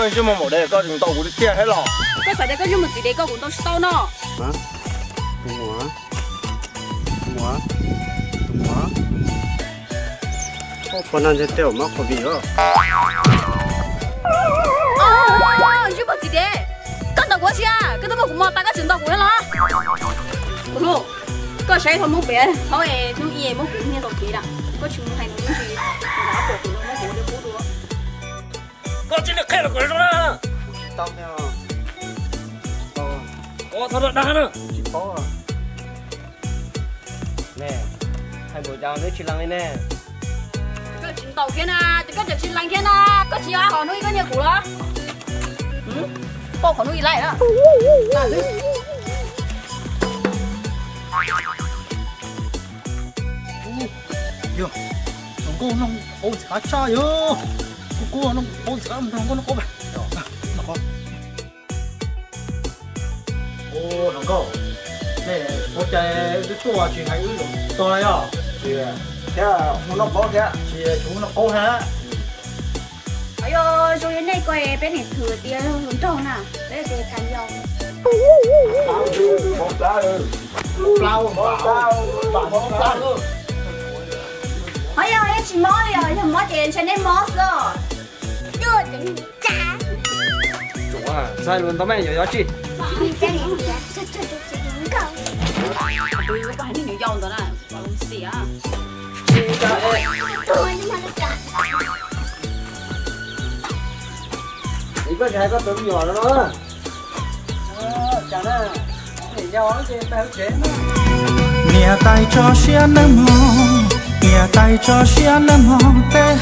Ntsej muag maum dev, koj tseem ntaus kuv tiag thiab los? Koj xav tias koj ntsej muag txiv dev koj kuv ntaus tsis tau no. Tus muam, tus muam, tus muam. Ua no ntshe tej zaum mob covid os. Ntsej muag txiv dev, koj ntaus kuv tsis, koj twb muab kuv mos tas koj tseem ntaus kuv thiab los? Tus hlub, koj saib thaum Hmoob pem thaum es hnub ib muab kuv niag tau kev lawm, koj tsis mus hais nws ib ntsis, nws pom kuv no muab kuv ua li qub dua. Koj tsis li qhia los kuv zoo na. Kuv tsis tau thiab. Koj txhob dag na. Tsis paub. Ne, hais npaum cas nws tsis lees li ne. Koj tsis ntaus thiab na, ces koj tseem tsis lees thiab na, koj tsis yog qhov hnub ib koj nyiag kuv los? Pauj qhov hnub ib laij na. Yog, hluas nkauj noj qab tshaj yog. Kuv kuj noj qab tshaj, hluas nkauj noj qab. Ua hluas nkauj, nej ua cas wb tuaj tsis hais wb los tog na yog? Thiab hu noj qab thiab. Tsis tshua hu noj qab thiab. Yog zoo li nej ko peb niam thwm tias hluas nraug na, peb tias kas yau. Qhov yog tsis mob li os, yog mob ces ntshe nej mob xwb os. Txhob hais lus ntau mas yuav yuav tsis. Koj hais niag nyuam yaus ntawd na, ua lub xiam. Koj tsis hais koj tus me nyuam no los? Niam tais tso siab nawb mog, niam tais tso siab nawb mog, tej